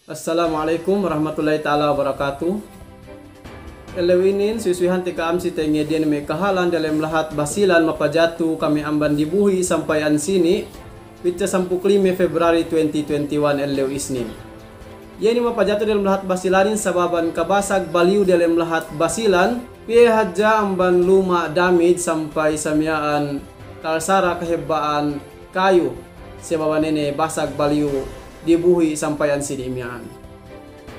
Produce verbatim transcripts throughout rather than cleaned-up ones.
Assalamu alaikum warahmatullahi ta'ala wabarakatuh. Ellew inin, suwi-suwihante ka'am si tengedin me' kahalan dalem lahat Basilan mapajatu kami amban dibuhi' sampay ansini', pitsa sampū' lime February twenty twenty-one, ellew Isnin. Iye ne mapajatu dalem lahat Basilanin sababan kabasag baliyu dalem lahat Basilan, piye hadja amban luma' damage sampay samiya'an kalsara kahebba'an kayu, sababan ine basag baliyu dibuhi' sampay ansini' miya'an.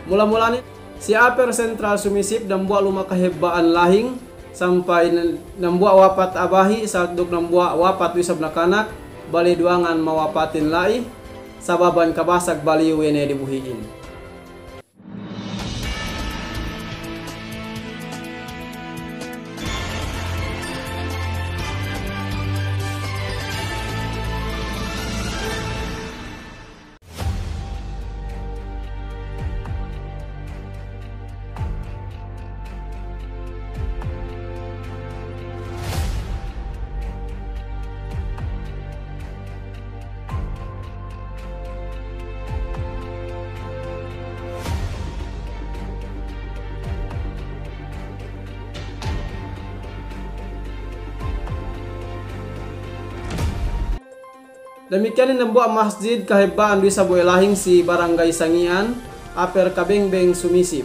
Mula-mulane, si Upper Central Sumisip dambuwa' luma' kahebba'an lahing, sampay n-, dambuwa' wapat a'a bahi', sarta' duk dambuwa' wapat du isab nakanak, bale duwangan mawapatin la'i, sababan kabasag baliyu iye ne dibuhi'in. Damikkiyan ne dambuwa' masjid kahebba'an du isab we' lahing si Barangay Sangian, Upper Kabengbeng, Sumisip.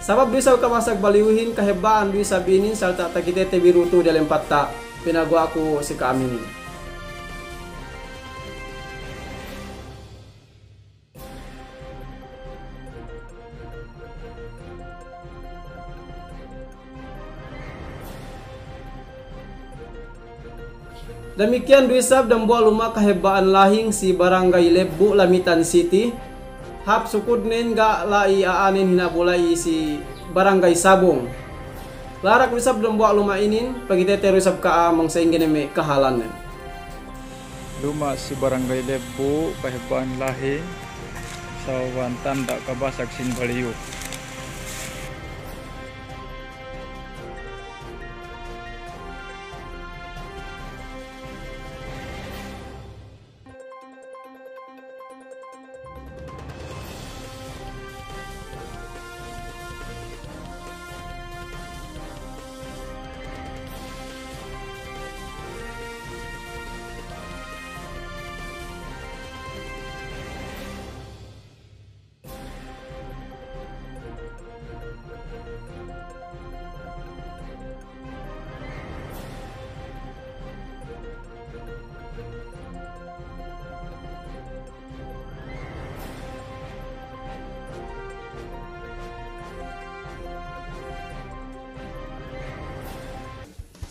Sabab du isab kabasag baliyuhin kahebba'an du isab inin sarta' takitete bi du tu'u diyalem patta' pinaguwa'ku si ka'am inin. Damikkiyan du isab dambuwa' luma' kahebba'an lahing si Barangay Lebbu', Lamitan City. Hāp sukudnen ga' la'i a'anen hinabu la'i si Barangay Sabung. Larak du isab dambuwa' luma' inin, pagitete du isab ka'am bang sa'ingge ne me' kahalannen. Luma' si Barangay Lebbu', kahebba'an lahing, sababan tanda' kabasag sin baliyu.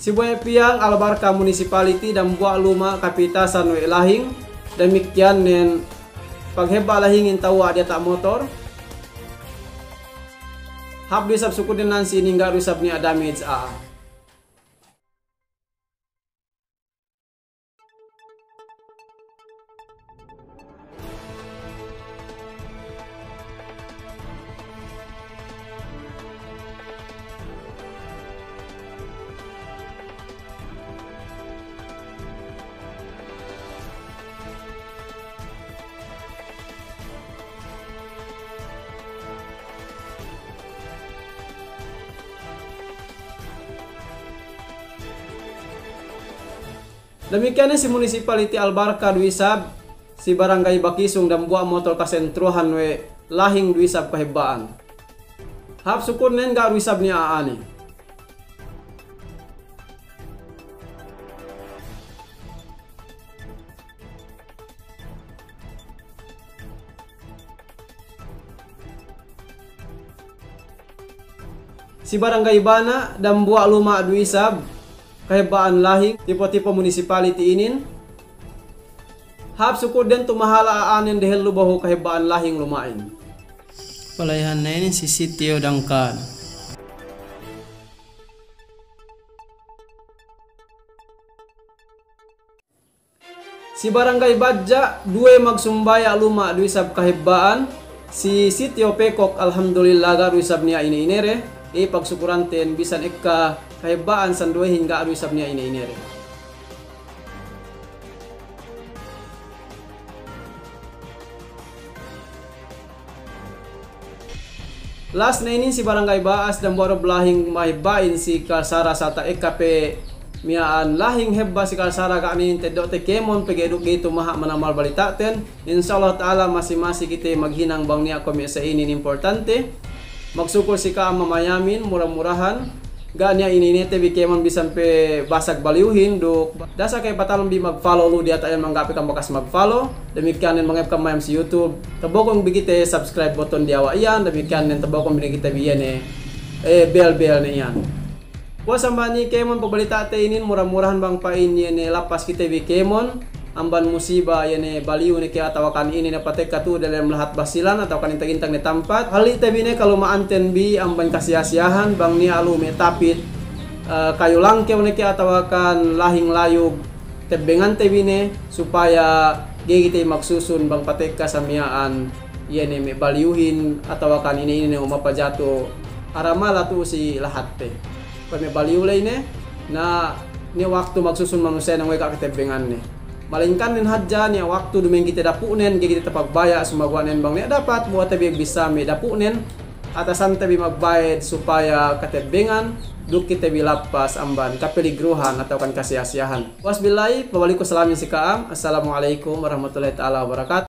Si Buaya Piang, Al-Barka Municipality, dambuwa' luma' kapitasan we' lahing, damikkiyan nen paghebba' lahingin tawwa' diyata' motor. Hāp du isab sukudnen nan si inin ga' du isab niya' damage a'a. Damikkiyan ne si Municipality Al-Barka du isab, si Barangay Bakisung dambuwa' motor kasentruhan we' lahing du isab kahebba'an. Hāp sukudnen ga' du isab niya' a'anen. Si Barangay Bana', dambuwa' luma' du isab kahebba'an lahing, Tipo-Tipo Municipality inin. Hāp sukudnen tumahala' a'anen dehellu behu kahebba'an lahing luma'in. Pala'ihan ne inin si Sitio Dangkan. Si Barangay Badja', duwe magsumbaya' luma' du isab kahebba'an, si Sitio Pekok, alhamdulillah, ga' du isab niya' ine-inere, iye pagsukuranten bisan ekka kahebba'an sinduwehin ga' du isab niya' ine-inere. Last ne inin si Barangay Baas, dambuwa' du lahing mahebba'in si kalsara sarta' ekka pe miya'an lahing hebba' si kalsara. Ga' ne inin teddo'te kēmon pegge' duk ga'i tumaha' manamal balita'ten. Insya Allah ta'ala masi-masi kite maghinang bang niya' kuwe' me' sa inin importante. Magsukul si ka'am mamayamin, mura-murahan ga' niya' ine-inete bi kēmon bisan pe basag baliyuhin duk. Dasa ke patalun bi mag-follow lu diyata' iyan bang ga' pe kam bakas mag-follow. Damikkiyan nen bang hep kam mayam si YouTube, tebokun bi kite subscribe button diyawa' iyan, damikkiyan nen tebokun bi ne kite bi iye ne, eh, bell-bell ne iyan. Puwas amban iye kēmon pabalita'te inin, mura-murahan bang pa'in iye ne lappas kite bi kēmon amban musiba iye ne baliyu ne ke atawakan ine ne patekka tu'u dalem lahat Basilan atawakan intag-intag ne tampat. Halli'te bi ne kaluma'anten bi amban kasiya-siyahan bang niya' lu me' tapit, eh, kayu langkew ne ke atawakan lahing layug tebbengante bi ne supaya ga'i kite magsusun bang patekka sa miya'an iye ne me' baliyuhin atawakan ine-ine ne mapajatu aramala tu'u si lahatte. Kuwe' me' baliyu ley ne, na niya' waktu magsusun manusiya' ne we' ga' katebbenganne. Malayingkan nen hadja niya' waktu duma'in kite dapu'nen, ga'i kite tapagbaya', sumaguwa' nen bang niya' dapat, buwa'te bi bissā me' dapu'nen, atasante bi magbayad supaya katebbengan, duk kite bi lappas amban kapeligruhan atawakan kasiya-siyahan. Wasbillahi, pabalikku salamin si ka'am. Assalamu alaikum warahmatullahi ta'ala wabarakatuh.